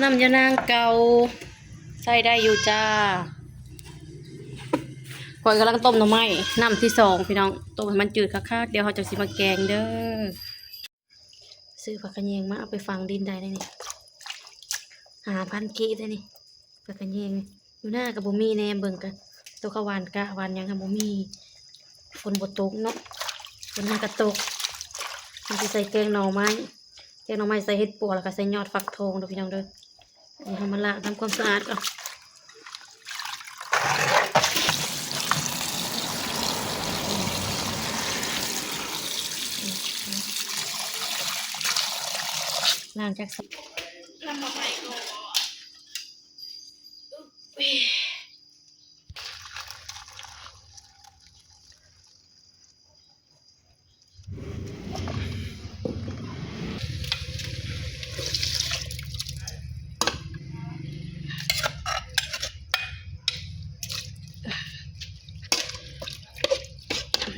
ນ້ຳຢານາງເກົ່າ ໃຊ້ໄດ້ຢູ່ຈ້າ. ຂ້ອຍກຳລັງຕົ້ມໜໍ່ໄມ້ ນ້ຳທີສອງພີ່ນ້ອງ ຕົ້ມໃຫ້ມັນຈືດຄັກໆ ດຽວເຮົາຈັ່ງຊິມາແກງເດີ. ຊື້ຜັກຂະແຍງມາເອົາໄປຝັງດິນໄດ້ເດ້ນີ້ ຫ້າພັນກີບເດ້ນີ້. ຜັກຂະແຍງຢູ່ນາກໍບໍ່ມີ ແນມເບິ່ງກະ ໂຕເຂົາຫວ່ານກະຫວ່ານຫຍັງຫັ້ນບໍ່ມີ ຝົນບໍ່ຕົກເນາະ ຝົນຫາກະຕົກ. ມັນຊິໃສ່ແກງໜໍ່ໄມ້ ແກງໜໍ່ໄມ້ໃສ່ເຫັດປວກ ແລ້ວກໍໃສ່ຍອດຟັກທອງເດີພີ່ນ້ອງເດີ. ນີ້ເຮົາມາລ້າງທຳຄວາມສະອາດກ່ອນ ລ້າງຈາກ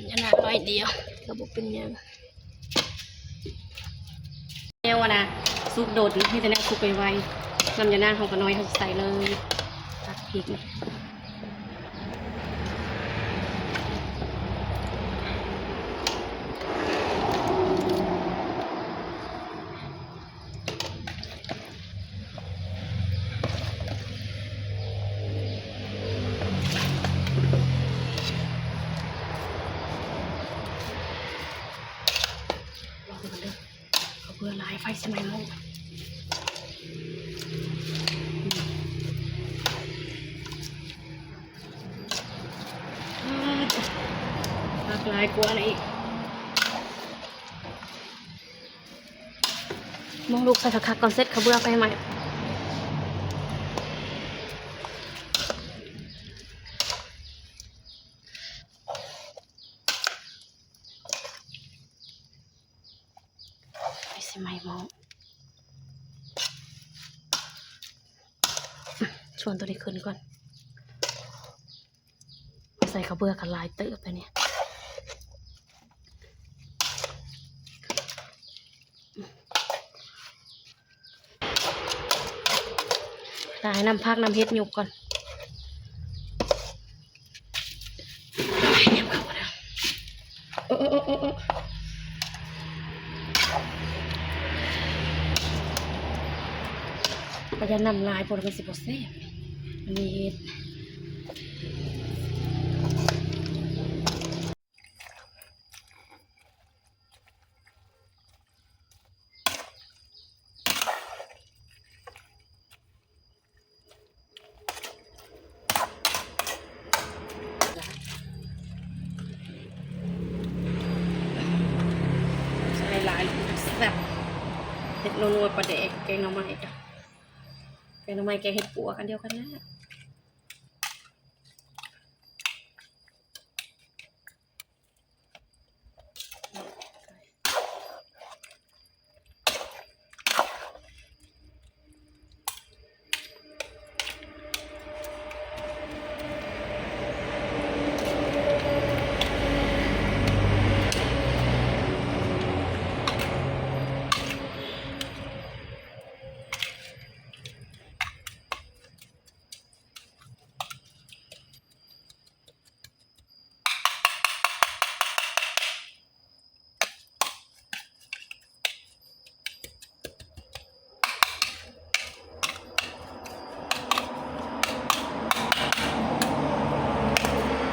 ອັນນັ້ນໜ້ອຍດຽວກໍບໍ່ເປັນຫຍັງ. ແນວອັນນະ ສຸກດົນ ມີແຕ່ແນວສຸກໄວໆ. ນ້ຳຢານາງເຮົາກໍໜ້ອຍ ເຮົາໃສ່ເລີຍ ຕັກພລິກ. ລອງເບິ່ງເດີ ເຂົາເບື່ອຫຼາຍ ໄຟຊິໄໝ້ໝົດ. ຜັກຫຼາຍກວ່ານີ້ອີກ. ມອງລູກໃສ່ຄັກໆກ່ອນ ເສັດເຂົາເບື່ອໄຟໄໝ້. ໄຟຊິໄໝ້ໝໍ້. ຊວນໂຕນີ້ຂຶ້ນກ່ອນ. ໃສ່ເຂົ້າເບືອກະຫຼາຍເຕີບແລ້ວນີ້. ຕາຍ ນ້ຳຜັກນ້ຳເຫັດຍົກກ່ອນ. ປະຢັດນ້ຳຫຼາຍ ພໍແລ້ວມັນຊິບໍ່ແຊບ ອັນນີ້ເຫັດ. ໃສ່ຫຼາຍແຊບ ເຮັດນົວໆ ປາແດກ ແກງໜໍ່ໄມ້ກະ ແກງໜໍ່ໄມ້ ແກງເຫັດປວກ ອັນດຽວກັນນະ.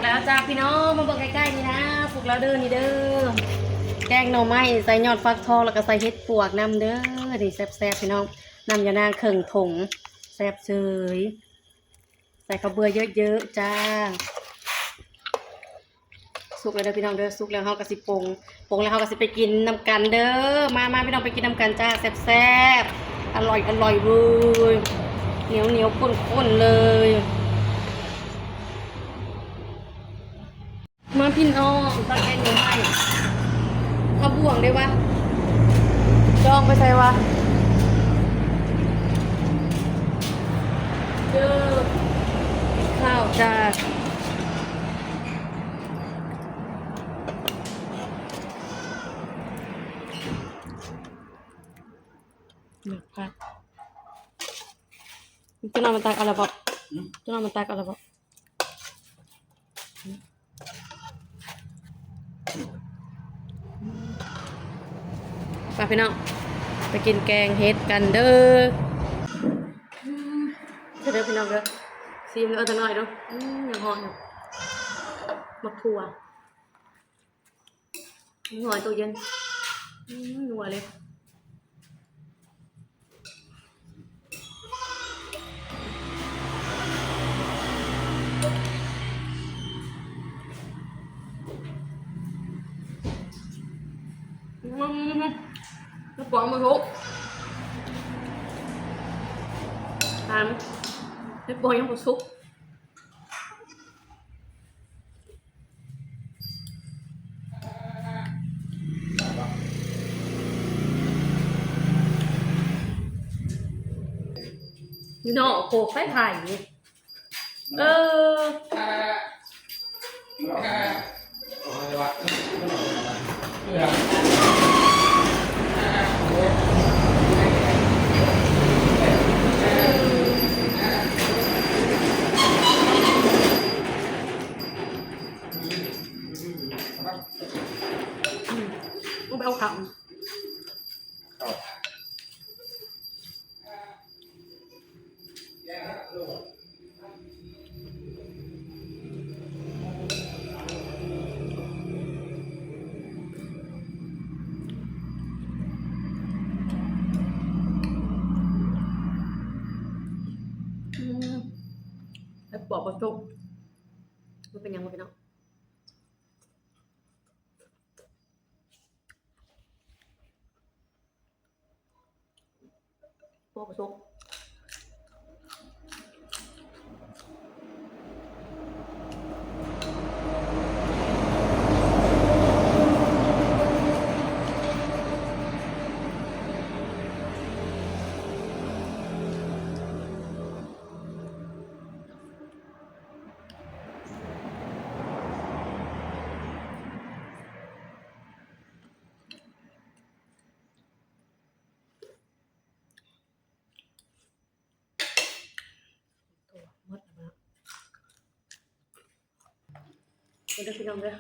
ແລ້ວຈ້າພີ່ນ້ອງ ມາເບິ່ງໃກ້ໆນີ້ນະ ສຸກແລ້ວເດີນີ້ເດີ. ແກງໜໍ່ໄມ້ໃສ່ຍອດຟັກທອງ ແລ້ວກໍໃສ່ເຫັດປວກນຳເດີ ນີ້ແຊບໆ ພີ່ນ້ອງ. ນ້ຳຢານາງເຄິ່ງຖົງ ແຊບເສີຍ. ໃສ່ເຂົ້າເບືອເຍີະໆ ຈ້າ. ສຸກແລ້ວເດີພີ່ນ້ອງເດີ ສຸກແລ້ວເຮົາກໍຊິປົງ ປົງແລ້ວເຮົາກໍຊິໄປກິນນຳກັນເດີ. ມາໆ ພີ່ນ້ອງ ໄປກິນນຳກັນຈ້າ ແຊບໆ ອະລ່ອຍໆ ເວີຍ ໜຽວໆ ຂຸ້ນໆ ເລີຍ. ມາພີ່ນ້ອງ ຕັກແກງໜໍ່ໄມ້ ເອົາບ່ວງໄດ້ວະ ຈອງໄປໃສວະ ເດີ ກິນເຂົ້າຈ້າ. ໝາກຜັກ ເຈົ້ານ້ອຍມາຕັກເອົາລະບໍ? ຫືມ? ເຈົ້ານ້ອຍມາຕັກເອົາລະບໍ? ໄປພີ່ນ້ອງ ໄປກິນແກງເຫັດກັນເດີ. ອືມ ເດີພີ່ນ້ອງເດີ ຊີມເດີຈັກໜ້ອຍເດີ. ອືມ ຍັງຮ້ອນຢູ່ ໝາກຖົ່ວ ໝາກຖົ່ວຕູ້ເຢັນ. ອືມ ນົວເລີຍ. ອືມ ເຫັດປວກບໍ່ສຸກ ອາ ເຫັດປວກຍັງບໍ່ສຸກ. ເນາະ ໂຄກໄຟໄຟນີ້ ເອີ. ອືມ ຕ້ອງໄປເອົາເຂົ້າ ເຂົ້າ ອືມ ເຫັດປວກບໍ່ສຸກ ບໍ່ເປັນຫຍັງ ບໍ່ເປັນຫຍັງ. ບໍ່ປະສົບ ໝົດແລ້ວ ເດີພີ່ນ້ອງເດີ.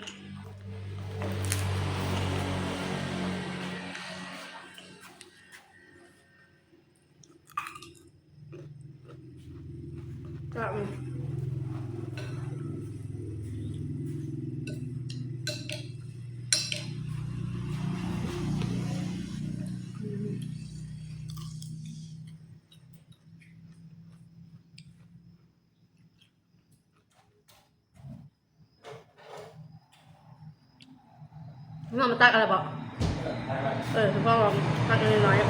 ນ້ອງມາຕັກເອົາລະບໍ? ເອີ ພໍ່ຕັກນ້ອຍໆ.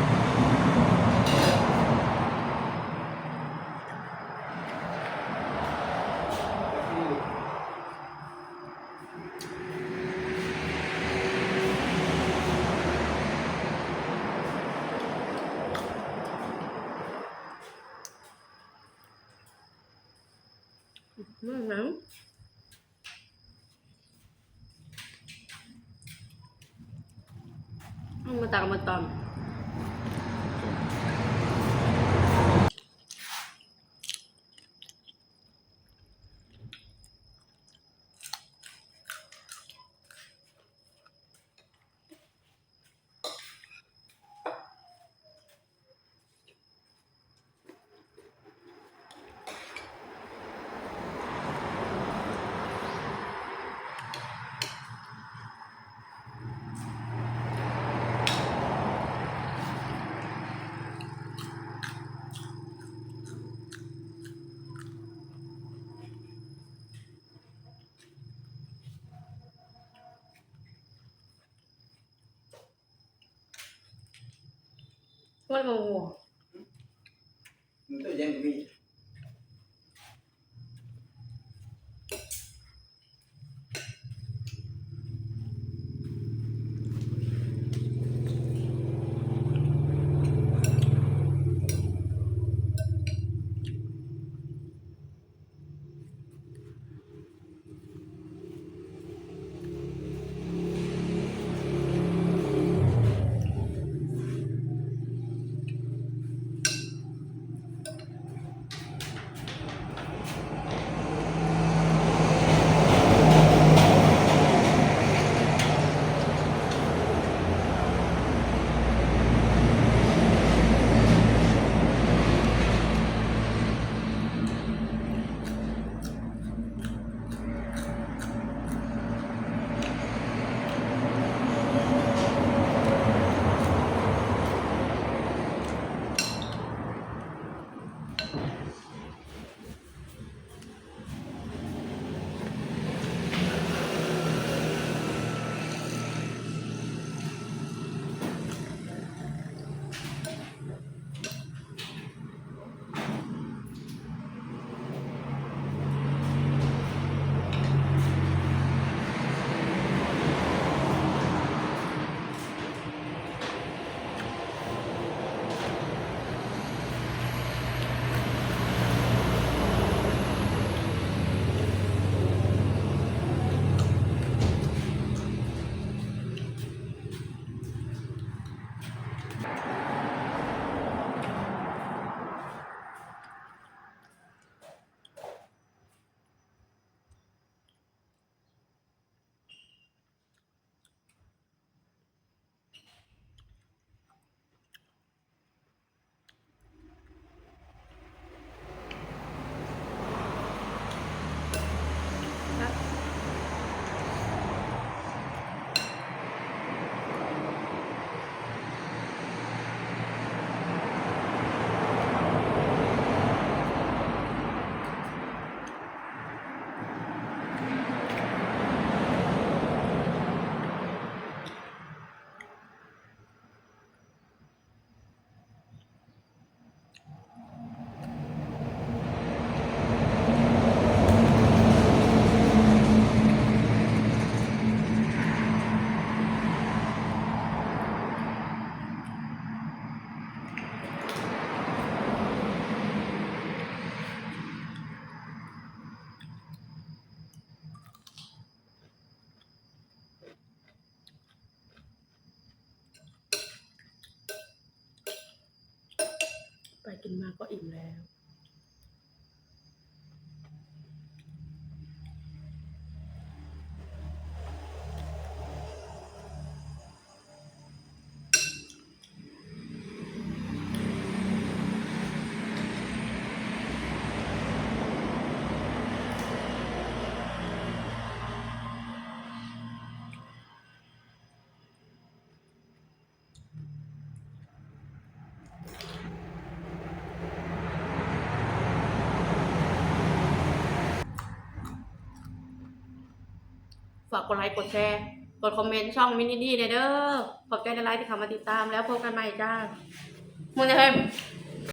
ອືມ ເອົາມາຕັກເອົາມາຕອນ. ໂອ້ຍ ໝາກມ່ວງ ມັນໂຕໃຫຍ່ກວ່ານີ້. ອື มาก็อิ่มแล้ว ฝากกดไลค์ กดแชร์ กดคอมเมนต์ช่องมินินี่แหน่เด้อ ขอบใจหลายๆที่เข้ามาติดตาม แล้วพบกันใหม่จ้า มื้อนี้เฮ้ย